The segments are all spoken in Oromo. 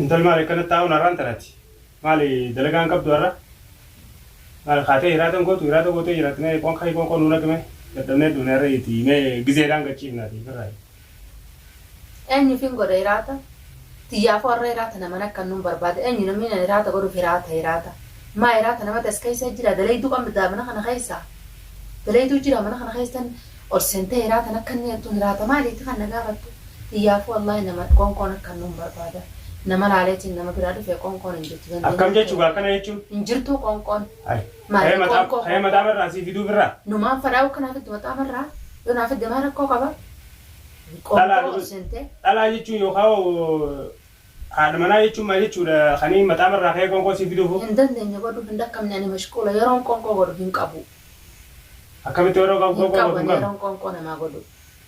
Intal maali akkanatti taa'uun har'aan tanati? Maali dalagaa hin qabdu har'a? Maali kaatee hiraata hin gootu? Hiraata gootee jiraatti mee qoonqaa qoonqoo nuu naqi mee dadhabnee duune har'a itti mee gizeedhaan gachiifnaati ofirraa. Eenyuufin godha hiraata? Tiyyaafuu har'a hiraata naman akka nun barbaada. Eenyu namni nan hiraata godhuuf hiraata hiraata. Maa hiraata namatti as keessa jira dalayduu qabda mana kana keessa. Dalayduu jira mana kana keessan ol seentee hiraatan akka inni jettuun hiraata maaliiti kan na gaafattu? Tiyyaafuu wallaahi nama qoonqoon akka nun barbaada. Nama laaleetiin nama biraa dhufe qoonqoon hin jirtu Akkam dandeenyaan jechuu gaa akkana jechuun? Hin jirtuu qoonqoon. Hay. Maali Ka'ee mataa qoonqoo ka'ee qoonqoo. mataa irraa sii fiduu birraa? Numaan fadhaa akka naa fiddu maxaamarraa yoo naa fidde maal rakkoo qaba? Dhalaa Qoonqoo ol seentee. Dhalaa jechuun yookaan haadha manaa jechuun maal jechuudha? Kanii mataa irraa ka'ee qoonqoo sii fiduufu? Hin dandeenye godhu hin dhaqqabne ani mashquula yeroon qoonqoo godhu hin qabu. Akkamitti yeroo qabu Hin qoonqoo qabu godhu ani hin qabne? yeroon qoonqoo namaa godhu.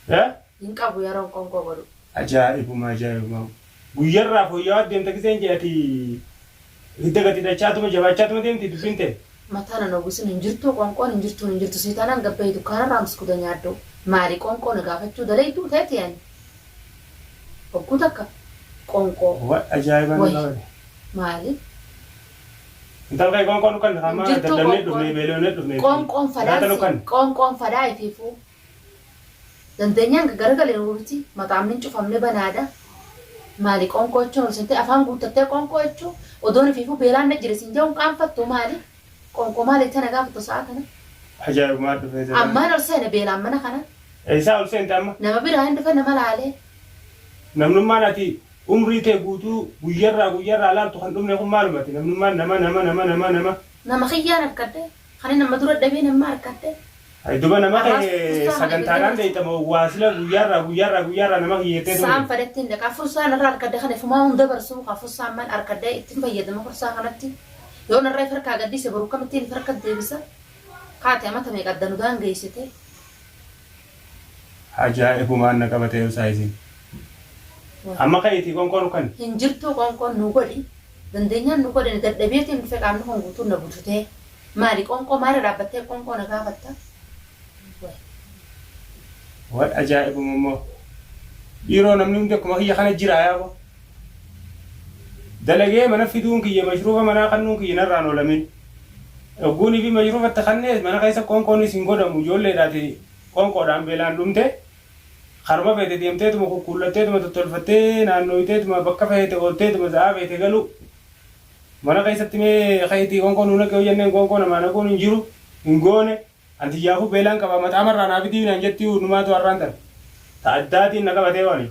Eh? Hin qabu yeroon qoonqoo godhu. Ajaa'ibuma ajaa'ibuma. Guyyarraa fooyya'aa deemta giseen jee ati hidda gadi dhachaatuma jabaachaatuma deemti dubbiin tee. Mataa nan uwwisin hin jirtuu qoonqoon hin jirtuun hin jirtu sii taanaan gad bahi dukkaanarraa muskuta nyaadhu maali qoonqoo na gaafachuu dalayduu teeti ani hogguu takka qoonqoo Wa ajaa'ibaa na wayi qabate. maali Intal kee qoonqoo nu kanni hin amma jirtuu dadhabnee qoonqoon dhufne beelofnee dhufne qoonqoon nyaata fadaan nu si kanni. qoonqoon fadaa ifiifuu Dandeenyaan gaggaragale miti maxaamni hin cufamne banaadha. Maali qoonqoo jechuun ol seentee afaan guuttattee qoonqoo jechuu odoon ifiifuu beelaan na jira siin jedhuun qaanfattu maali? Qoonqoo maali jettee na gaafattu sa'a kana? Ajaa'ibumaa dhufee jira. Ammaan ol seene beelaan mana kana. Eessaa ol seente amma? Nama biraa hin dhufe nama laalee. Namnummaan ati umrii tee guutuu guyyarraa guyyarraa laaltu kan dhumne kun maalumati? Namnummaan nama nama nama nama nama. Nama kiyyaan arkadhe. Kanin amma dura dhabeen amma arkadhe. Hay duba nama Arraas kee fursaa kana sagantaadhaan ibidda deeyta moo waa sila guyyaarraa guyyaarraa guyyaarraa nama kiyya jettee Sa'aan tumte? fedhetti hin dhaqa. Fursaan irra arkadhe kana ifumaa hunda barsuu kaa fursaan man arkadhe ittin fayyadama fursaa kanatti. Yoon irra if harkaa gad dhiise boru akkamittiin if harka deebisa? Kaate amata meeqa adda nu daangeessite. Ajaa'ibumaan na qabatee usaa isin. Amma ka'iitii qoonqoo nu kanni. Hin jirtuu qoonqoon nu godhi. Dandeenyaan nu godhi ani dadhabeetiin dhufe qaamni kun guutuun na bututee. Maali qoonqoo maarra dhaabbattee qoonqoo na gaafatta? Way. Way ajaa'ibuma immoo. Dhiiroo namni hundi akkuma kiyya kana jira yaaboo. Dalagee mana fiduun kiyya mashruufa manaa kannuun kiyya narraan oolamin. Ogguunii fi mashruufatti kannees mana keessa qoonqoonis hin godhamu ijoolleedhaati qoonqoodhaan beelaan dhumte. Karuma feete deemteetuma kukkuullatteetuma tottolfattee naannooyteetuma bakka feete oolteetuma sa'aa feete galuu. Mana keessatti mee ka'iitii qoonqoo nuu naqi yoo jenneen qoonqoo namaa naquun hin jiru, hin goone. An tiyyaafuu beelaan qaba maxaamarraa naa fidii naan jettiyu numaatu har'aan tana. Ta addaatiin na qabatee wani.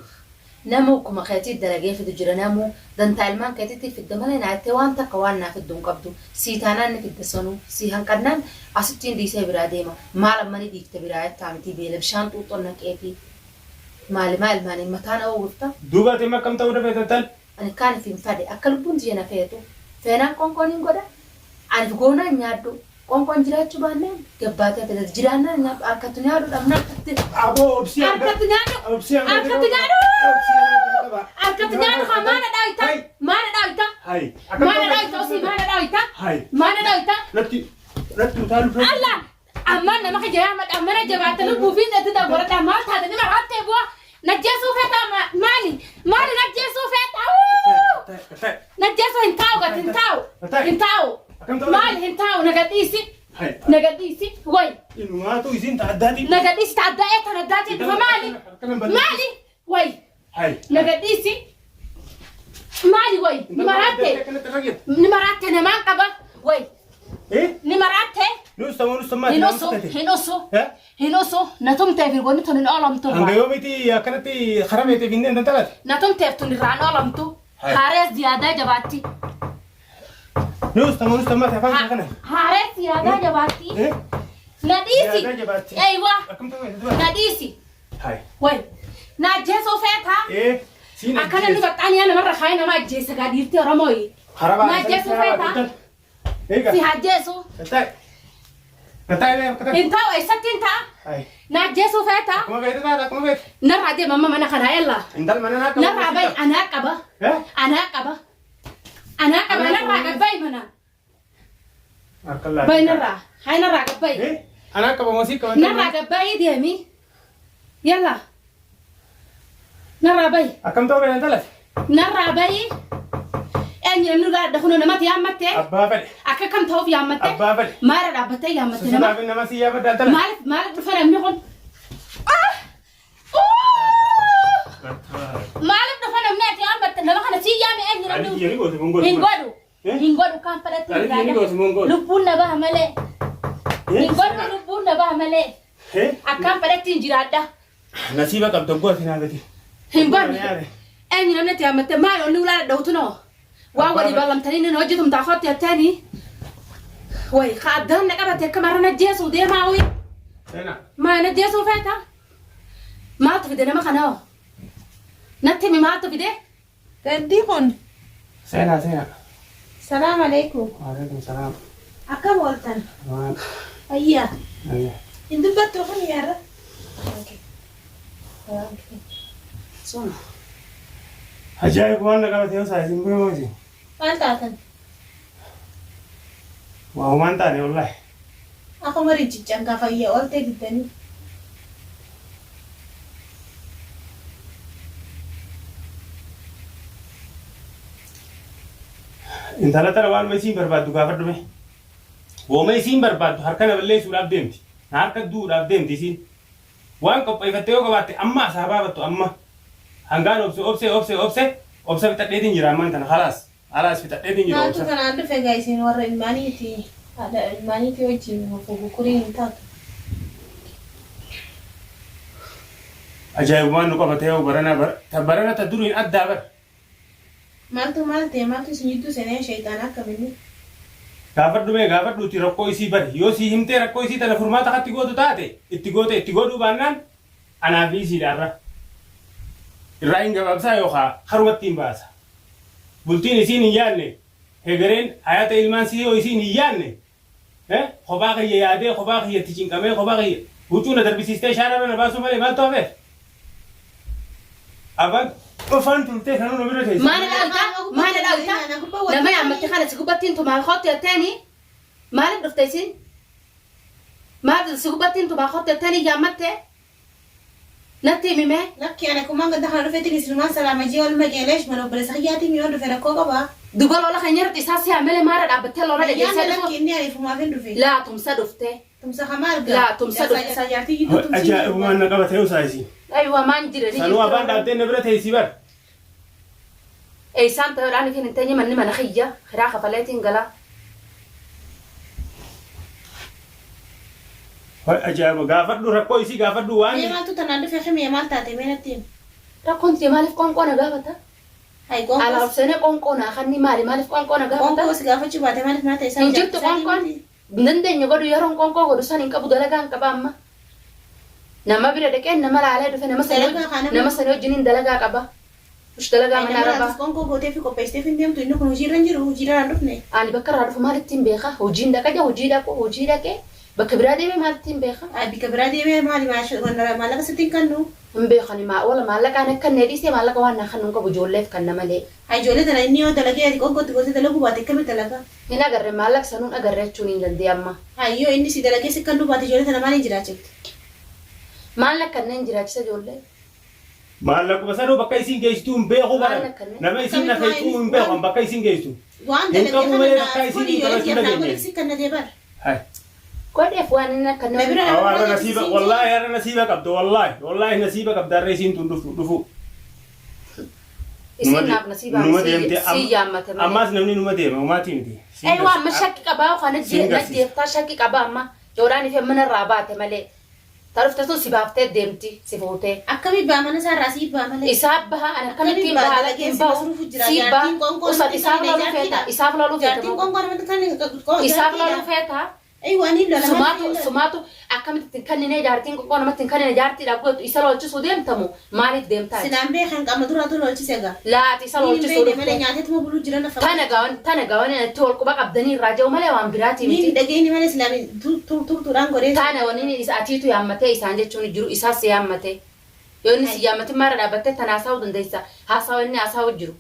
Namuu akkuma keetii dalagee fidu jira namuu dantaa ilmaan keetiitiif fidda malee naa jettee waan takka waan naa fiddu hin qabdu sii taanaan ni fidda sanuu sii hanqannaan asittiin dhiisee biraa deema maal amma ni dhiifte biraa jettaa mitii beela bishaan xuuxxoon naqeefii maali maa ilmaaniin mataa na oowwifta. Duuba ati amma akkam ta'uu feeta intal? Ani kaan if hin fadhe akka lubbuun tiyya na feetu feenaan qoonqoo nin godha ani if goonaan nyaadhu Qoonqoon jiraachuu baannaan gabbaatee hafe tati jiraannaan nyaadhu harkatti nyaadhu dhabnaan harkatti Aboo obsii hanga harkatti nyaadhu obsii hanga harkatti nyaadhu obsii hanga qaba. harkatti nyaadhu kaa maana dhaayita Hai. maana dhaayita Hai. Akkam maana ta'uu dhaayita osii maana dhaayita Hai. maana dhaayita Natti natti utaalu fedhu. Allah ammaan nama kiyya yaa madha mana jabaatte lubbuu fi itti dawwaradha maal taate nima raattee bu'a najjeesuu feetaa maali maali najjeesuu feetaa wuu najjeesuu hin taa'u gad hin taa'u hin taa'u maali hin taa'u na gadhiisi na gadhiisi way Inumaatu isiin ta addaati. na gadhiisi ta addaa ee tan addaatiin dhufa maali maali way na gadhiisi maali way ni maraatte ni maraatte namaan qaba way ni maraatte Nus tamoo nus tammaa hin usu hin usu hin usu na tumteef wanni tun hin oolamtu Hanga yoomiiti akkanatti karaa beeteef hin deemtan talate? Na tumteef tun irraan oolamtu. Hai. Haarees ziyaadaa jabaatti. Nus tamoo nus tammaa afaan kee kana. Haarees ziyaadaa jabaatti. Eh? Na dhiisi. Ziyaadaa jabaatti. Eeywa. Akkam ta'uu dura? Na dhiisi. Hai. Way. Na ajjeesuu feetaa. Eh, siin Akkana nu baxxaaniyaa namarra kaayee nama ajjeessa gaa dhiirti Oromooyi. Karaa Na ajjeesuu feetaa. Eega. Si ajjeesu. Tattaa'e. Tattaa'e mee akka Hin ta'u eessatti hin ta'a. Hai. Na ajjeesuu feetaa. Akkuma feete taata akkuma feete. Narraa deema amma mana kanaa yalla. Intal mana naa qaba. Narraa bahi anaa qaba. Eh? Anaa qaba. Anaa qaba narraa gad bahi mana. Harka laa. Bahi narraa. Hai narraa gad bahi. Eh? Anaa qaba moo sii qaba? Narraa gad bahi deemi. Yalla. Narraa bahi. Akkam ta'uu feete intalati? Narraa bahi. Eenyu namni ulaa kunoo namatti yaammatte? Abbaa fedhe. Akka kam ta'uuf yaammatte? Abbaa fedhe. Maara dhaabbattee yaammatte nama? Sosolaafin nama si yaafadha intala. Maaliif maaliif dhufa namni kun? Ah! Maaliif dhufa namni ati yaammatte nama kana si yaame eenyu Ani namni? kiyya ni goote mun goote. Hin godhu. Eh? Hin godhu kan fedhatti Ani kiyya ni goote mun goote. Lubbuun na baha malee. Hin godhu lubbuun na baha malee. Eh? Akkaan fedhatti hin jiraadha. Nasiiba qabda goote naa gati. Hin godhu. Eenyu namni ati yaammatte maal onni ulaa dhadha'utu noo? Waan walii ballamtanii inni hojjetum taafootti jettanii. Wayi ka addaan na qabate akka marra na jeesuu deemaa wayi. Seenaa. Maa na jeesuu feeta? Maaltu fide nama kana hoo? Natti himi maaltu fide? Gaddii kun. Seenaa seenaa. Salaam alaikum. Waalaikum salaam. Akkam ooltan? Waan. Fayyaa. Ayyaa. Hin dubbattu kun yaarra. Suma. Ajaa'iba waan na qabate yoo saa isin bira isin. Maal taatan? Waa homaan taane wallaahi. Akkuma rinciccan ka fayyaa ooltee diddanii. Intala tana waanuma isiin barbaaddu gaafadhu mee. Wooma isiin barbaaddu harka na balleessuudhaaf deemti. Na harka du'uudhaaf deemti isiin. Waan qopheeffatte yoo qabaatte amma as haa baafattu amma. Hangaan obse obse obse obse obsa fixadheetiin jira ammaan tana khalaas. Khalaas fixadheetiin jira Maaltu obsa. tanaan dhufe gaa isin warra ilmaaniiti haadha ilmaaniiti wajjin fugukuriin hin taatu. Ajaa'ibumaan nu qabate yoo barana bara ta barana ta duriin addaa bara. Maaltu maal ta'e maaltu isin jidduu seenee shayxaana akkaminni. Gaafadhu mee gaafadhuuti rakkoo isii bari. Yoo sii himtee rakkoo isii tana furmaata katti gootu taate itti goote itti godhuu baannaan anaa fi isiidha irra. Irraa hin gabaabsaa yookaa karumatti hin baasa. Bultiin isiin hin yaadne hegereen hayata ilmaan sii yoo isiin hin yaadne kophaa kiyya yaadee kophaa kiyya itti cinqamee kophaa kiyya huccuu na darbisiistee shaararra na baasuu malee maaltu hafeef? Afaan afaan tultee sanuu na bira teesse. Maal dhaalta? Maal dhaalta? Nama yaammatte kana si gubbattiin tumaa kootti jetteeni maaliif dhufte isin? Maal si gubbattiin tumaa kootti jetteeni yaammatte? Natti himi mee. Lakki ani akkumaan ganda kana dhufeetiin isinumaan salaama jee ol maqeeleesh mana obboleessa kiyyaatiin yoon dhufe rakkoo qabaa. Duba lola keenya irratti isaa si haamele maara dhaabbattee lola Ayyaanni dhageessee lakki dhufu. inni ani ifumaaf hin dhufe. Laa tumsa dhuftee. Tumsa kama arga. Laa tumsa Jaarsaa dhufte. jaarsaa jaartii jidduu tumsi hin jiru. Ajaa'ibumaan na qabate usaa isiin. Aywa maan jira ni Sanuu jirti. afaan dhaabdee na bira teessii bar. Eessaan ta'uudhaan ifin hin teenye manni mana kiyya kiraa kafaleetiin galaa. Hoy ajaa'iba gaafadhu rakkoo isii gaafadhu waan Mee maaltu tanaan dhufe himi maal taate mee natti himi. Rakkoon tiyya maaliif qoonqoo na gaafata? Hay Alaa qoonqoo ol seenee qoonqoo naa kanni maali maaliif qoonqoo na gaafata? qoonqoo si gaafachuu baate maaliif maal ta'e isaan Hin jirtu jaartii isaatii qoonqoon. miti. Hin dandeenye godhu yeroon qoonqoo godhu san hin qabu dalagaa hin qaba amma. Nama bira dhaqee nama laalee dhufe nama sanii Dalagaa kaa namni nama sanii wajjiniin dalagaa qaba. Ush dalagaa Ay mana nama arabaa. laaltus qoonqoo gootee fi qopheessiteef hin deemtu inni kun hojiirra hin jiru hojiirra hin dhufne. Ani bakka irraa dhufu maalittiin beeka? Hojiin dhaqa jaa hojii dhaqu hojii dhaqee bakka biraa deemee maalittiin beeka? Ay bika biraa deemee maali maallaqa sitti hin kennu. Hin beekani maa wala maallaqaan akka inni dhiisee maallaqa waan naa kennu hin qabu ijoolleef kanna malee. Ay ijoollee tana inni yoo dalagee ati qoonqootti gootee dalaguu baate akkamitti dalagaa? Hin agarre maallaqa sanuun agarre jechuun hin danda'e amma. Ay yoo inni si dalagee si kennuu baate ijoollee tana maaliin jiraachifte? Maal akka inni jiraachisa ijoollee? Maallaquma sanuu bakka isiin geessituu hin beeku Maal baran. akka inni? Nama isiin na Akkamitti feetuu waan hin beeku bakka isiin geessitu. waan Hin dalagee qabu kana malee bakka naaf isiin godhi hin ijoollee qabachuu tiyyaaf naa dandeenye. godhi si kennatee bar. Hay. Godheef waan inni akka Na inni bira Awwa har'a nama nasiiba siin wallaahi har'a nasiiba qabda wallaahi wallaahi nasiiba qabda har'a isiin tun dhufu dhufu. isiin naaf nasiibaa Numa deemte si yaammate malee. ammaas namni numa deema umaatii miti. Siin Aywa amma garsiisa. shakki qabaa kana Siin garsiisa. jeeftaa shakki qabaa amma yoodhaan ifee mana irraa baate malee. Ta dhufte sun si baaftee deemti si fuutee. Akkamii baa mana isaa irraa sii baa malee. Isaa baha ani akkamittiin Akkamii baa baha dalagee hin si bahu masruufu jira si baha jaartiin qoonqoo usan namatti isaaf kennine loluu feeta jaartiidha. isaaf loluu feeta Jaartiin moo qoonqoo namatti kennine isaaf loluu jaartiidha. feeta Aywa ani lola maal sumaatu lola. sumaatu akkamitti ittiin kennine jaartiin qoqqoo namatti hin kennine jaartiidhaaf gootu isa lolchisuu deemtamu maaliif deemtaa Silaan beekan qaama duraatu lolchise egaa. laati isa Inni hin lolchisuu beekne malee dhufte nyaateetuma buluu jira na tana fakkaata. gawan tana gawan itti wal quba qabdanii irraa jiru malee waan biraatii Ni miti dhageenyi malee silaan turtuudhaan godhee. tana waniin isa atiitu yaammatee isaan jechuun jiru isaas yaammatee yoo inni si yaammatin maara dhaabbattee tana haasa'uu dandeessa haasawa inni haasa'uu jiru.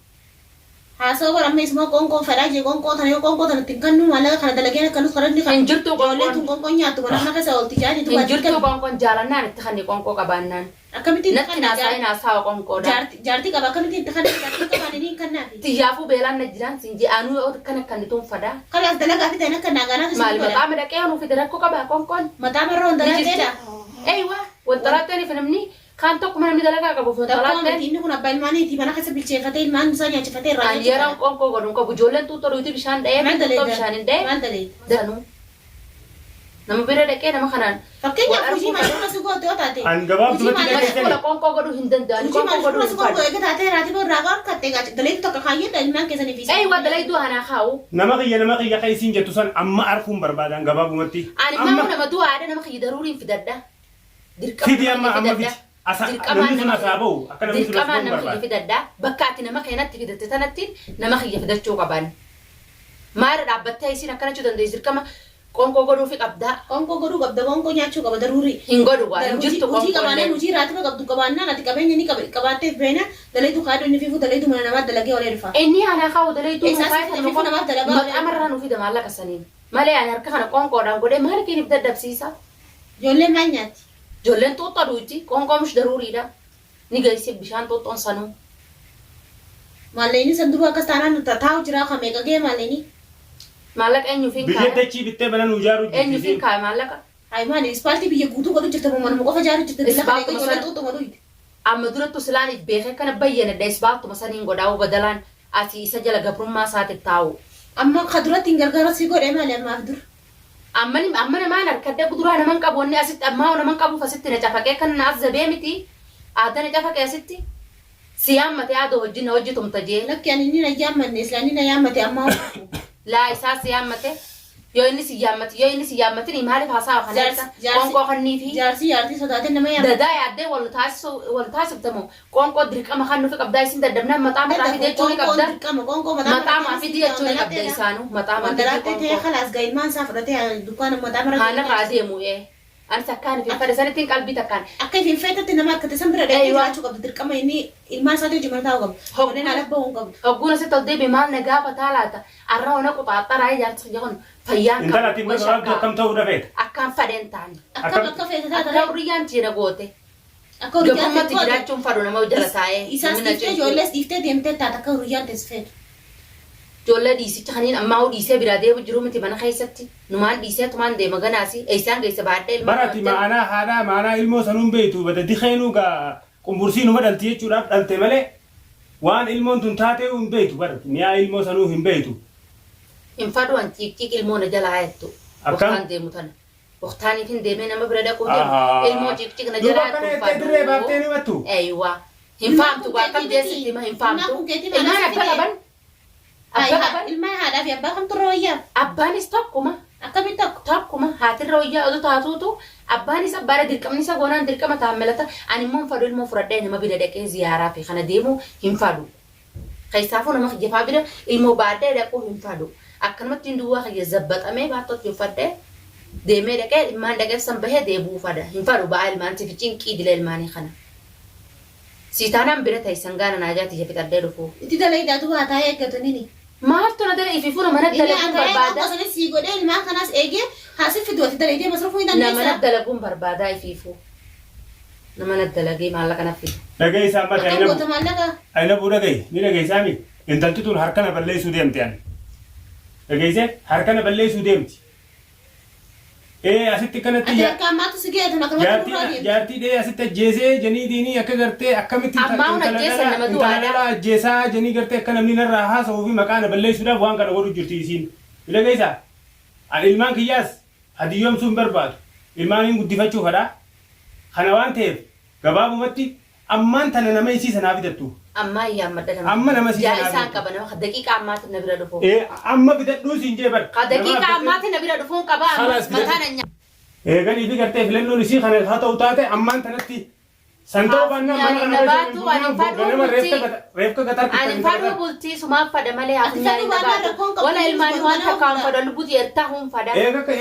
Haasawaa bara amma isuma qoonqoon fedhaa jee qoonqoo tana yoo qoonqoo tana ittiin kannuu maallaqa kana dalageen akka nus karanni Hin jirtu ijoolleen qoonqoon. tun qoonqoon nyaattu mana mana keessa oolti jaanii Hin duuba jirtu qoonqoon jaalannaan itti kanni qoonqoo qabaannaan. Akkamittiin itti Natti kanna naasaa'in haasawa qoonqoodhaan. Jaartii qaba akkamittiin itti kanna jaartii qabaan inni hin kannaafi. Xiyyaafuu beelaan na jiraan siin jee anuu yoo akkana kannituun fadaa. Kalaas dalagaa fidan akka naagaanaatu Maali isin godha. maqaa madaqee anuu fide rakkoo qabaa qoonqoon. Mataa marra Ni wandalaa jirti. ta'edha. Eeywa wanxalaatteen namni kaan tokko namni dalagaa qabuuf Tokko wanxalaatteen. miti inni kun abbaa ilmaaniiti mana keessa bilcheeffatee ilmaan isaa nyaachifatee irraa Ani yeroo qoonqoo godhu hin qabu ijoolleen xuuxxoo dhuyti bishaan dha'ee Maal xuuxxoo daleeda? bishaan hin dha'ee. Maal daleeda? Danuu. Nama bira dhaqee nama kanaan Fakkeenyaaf wal hojii arguu maashina si goote yoo taate. An gabaabdumatti Hojii dhageessani. Mashquula qoonqoo godhuu hin danda'an. Hojii Qoonqoo godhuu maashina hin si goote fadhu. eega taatee raatiba irraa harkatte daleetu tokko kaayyadha ilmaan keessanii fi. Eeywa dalayduu anaa kaa'u. Nama kiyya nama kiyya kan isiin jettu san amma arguun barbaadan gabaabumatti. Ani immoo nama du'aadha nama kiyya daruuriin fidadha. Dirqama Fidi nama amma kiyya amma fidadha. fidi. Asa Dirqamaan namni sun nama asaa bahu akka namni sun as dirqamaan bahu nama kiyya barbaada. fidadha. Bakka ati nama keenatti fidatte tanatti nama kiyya fidachuu qaban. Maara dhaabbattee isiin akkana jechuu dandeessi dirqama qoonqoo godhuufi qabdaa. Qoonqoo godhuu qabda qoonqoo nyaachuu qaba daruurii. Hin godhu waan hin jirtu Hojii qabaannaan qoonqoolleen. hojii raatiba qabdu qabaannaan ati qabeenya ni qabaatteef beena daleetu kaadhu inni fiifuu daleetu mana namaa dalagee olee dhufa. Inni anaa kaa'u dalayduu Isaas mukaa fiifuu namaaf dalagaa maqaa marraa nuu fida maallaqa saniin. Malee ani harka kana qoonqoodhaan godhee maal keeniif dadhabsiisa? Ijoolleen maal nyaatti? Ijoolleen xuuxxoo dhuyti qoonqoo mush daruuriidha. Ni geessi bishaan xuuxxoon sanuu. Maallaqni san duuba akkas taanaan taa'u jira kan meeqa ga'e maallaqni? Maallaqa eenyuuf hin Biyya kaa'e? dachii bittee mana nuu ijaaru jirti Eenyuuf hin isiin. kaa'e maallaqa? Hayi maali ispaaltii biyya guutuu godhu jirta moo manuma qofa ijaaru jirta dilla kana eega Ispaaltuma ijoolleen sana xuuxxuma dhuyte. amma durattu silaan if beekee kana bayyanadha ispaaltuma saniin godhaa'u badalaan ati isa jala gabrummaa isaati taa'u. Amma ka duratti hin gargaara si godhe maali ammaaf dur? Amma amma namaan harkadda duraa naman qabu wanni asitti ammaa naman qabuuf asitti na cafaqee kan na azzabee miti aadaa na cafaqee asitti si yaammate aada hojii na hojii tumta jee Lakki ani inni na yaammanne islaan inni na yaammate ammaa laa isaa si yaammate yoo inni si yaammate yoo inni si yaammatin maaliif haasawa kana Jaarsi- ibsa jaarsi- qoonqoo kanniifi jaarsi jaartii sodaatee nama yaammate. dadaa yaaddee wal taasisu wal taasiftamu qoonqoo dirqama kan nufi qabdaa isin dadhabnaan mataa mataa fidee jechuu ni Qoonqoon qabda dirqama qoonqoo mataa mataa maa fidii jechuu ni qabda isaanu mataa maa fidii Wandalaattee ta'ee qoonqoo khalaas gaa ilmaan isaa fudhatee dukkaana mataa mara haana kaa deemu ee ani takkaan fi fadhe sanittiin qalbii takkaan Akka ifiin feetetti nama akka tasan bira dhaqee Eeywa. jiraachuu qabdu dirqama inni ilmaan isaatii hojii mana taa'uu qabdu. Ijoolleen ala bahuu hin qabdu. Hogguun asitti ol deebi'e maal na gaafataa laata arra ona quxaaxxaraa ijaarsa jedhan fayyaan Intala ati way gabaabduu shakkaa akkam ta'uu dafeeta. akkaan fadheen taane Akkam Akkam- akka feete akka taata hurriyyaan tiina goote akka horiyyaan gabrummaatti teessoo jiraachuun fadhu nama jala taa'ee Isaas namni na dhiiftee cinqu. ijoollees dhiiftee deemtee taata akka horiyyaan teessifeetu. Ijoollee dhiisicha kaniin ammaa hoo dhiisee biraa deemu jiru miti mana keessatti numaan dhiisee tumaan deema ganaasi eessaan geesse baadhee ilmaan Barati ma'anaa haadhaa ma'anaa ilmoo sanuun beektu bada dikeenuu gaa qumbursii numa dhalti jechuudhaaf dhalte malee waan ilmoon tun taatee hin beektu barati mi'aa ilmoo sanuu hin beektu. Hin fadhu an ciiqciiq ilmoo na jalaa jettu. Akkam? Waqtaan deemu tana. Waqtaaniif hin deemee nama bira dhaquu deemu Ahaa. ilmoo ciiqciiq na Duuba jalaa akkana jettu jettee dirree baaftee ni hubattu. Eeywa. Hin faamtu waa akkam jeessitti hima hin faamtu. Ilmaan kun keetii Ilmaan maal abbaa qaban. Abbaa qaban. Ilmaan haadhaa fi abbaa kamtu irra wayyaa? Abbaanis tokkuma. Akkamitti tokko? Tokkuma haatirra wayyaa oduu taatuutu abbaanis abbaadha dirqamni isa goonaan dirqama taammelata ani immoo hin fadhu ilmoo fudhadhee nama bira dhaqee ziyaaraa fi kana deemuu hin fadhu. Keessaafuu nama kiyyafaa bira ilmoo baadhee dhaquu hin fadhu. Akkanumatti duwwaa kiyya zabbaxamee baattootti uffadhee deemee dhaqee ilmaan dhaqee san bahee deebuu fada. Hin fadhu ba'aa ilmaantii fi cinqii dila ilmaanii kana. Siitaanaan bira ta'e sangaana naajaa tiyya fixadhee dhufuu. Itti dalagaa duuba hataa eeggatu nini. Maaltu na dala ifiifuu nama Inni dalaguun hataa barbaada. eeggatu sanis sii godhee ilmaan kanaas eegee haasif fidu ati dalagee masrufuu hin Nama na dandeessaa. dalaguun barbaadaa ifiifuu. Nama na dalagee maallaqa na fidu. Dhageessaa amma Akkam goota maallaqa? Ayinabuu dhaga'i ni dhageessaa mi intalti tun harkana balleessuu deemti ani. Dhageessee harkana balleessuu deemti. Ee asitti kanatti Ati akka ammaatu si ga'e tun akkanumatti jaartii nurraa deemti. jaartii dhee asitti ajjeesee janii diinii akka gartee akkamitti Ammaa hun ajjeesan nama intala du'aadha. dhalaa ajjeesaa janii gartee akka namni narraa haasa'uu fi maqaa na balleessuudhaaf waan kana godhu jirti isiin. Ni dhageessaa? Ani ilmaan kiyyaas hadiyyoomsuu hin barbaadu. Ilmaan hin guddifachuu fadhaa. Kana waan ta'eef gabaabumatti ammaan tana nama isii sanaa fidattu. Ammaa yaammadha nama. Amma nama si Yaa sanaa isaan fidattu. qaba nama daqiiqa ammaatti na bira dhufu. Ee amma fidadhuu siin jee bar. Ka daqiiqa ammaatti na bira dhufuun qaba Khalaas ammas mataa na nyaa. Eeganii fi gartee filannoon isii kana haa ta'u taate ammaan tanatti san ta'uu baannaan mana Ani kana baatu, ani fadhuu ganama bultii. reefka gatar Ani fadhuu bultii sumaan fadha malee Ati hafunyaan fadhuu hin waan baatu. rakkoon qabdu Wala ilmaanii waan ganama takkaan fuudha. fadha lubbuti ertaa hun fadha.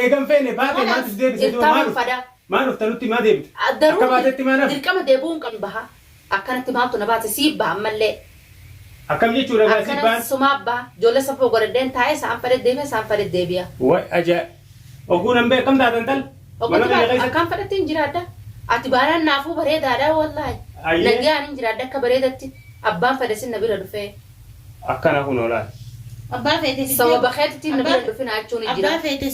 Eegan feene baate maaltu si deebise Irtaa maal hun fadha. maal dhufta nutti maa deebite Daruu akka baatetti maa nafu dirqama deebi'uu hin qabnu baha. Akkanatti maaltu na baate siif baha ammallee. Akkam jechuudha gaa Akkana sibbaan? suma abbaa ijoollee safuu godhadheen taa'ee sa'aan fedhe deemee sa'aan fedhe deebi'a. Way ajaa'ib. Oguu nan bee akkam taatan tal? Mana Oggatti kiyya keessatti. akkaan fedhetti hin jiraadha. Ati baanaan naafuu bareedaadha wallaahi. Ayyee. Nagaan hin jiraadha akka bareedatti abbaan fedhe sin na bira dhufee. Akkana kun olaal. Abbaa feete fiddee. Sababa keetitti na bira Abbaa- dhufin jechuun hin jira. Abbaa feete.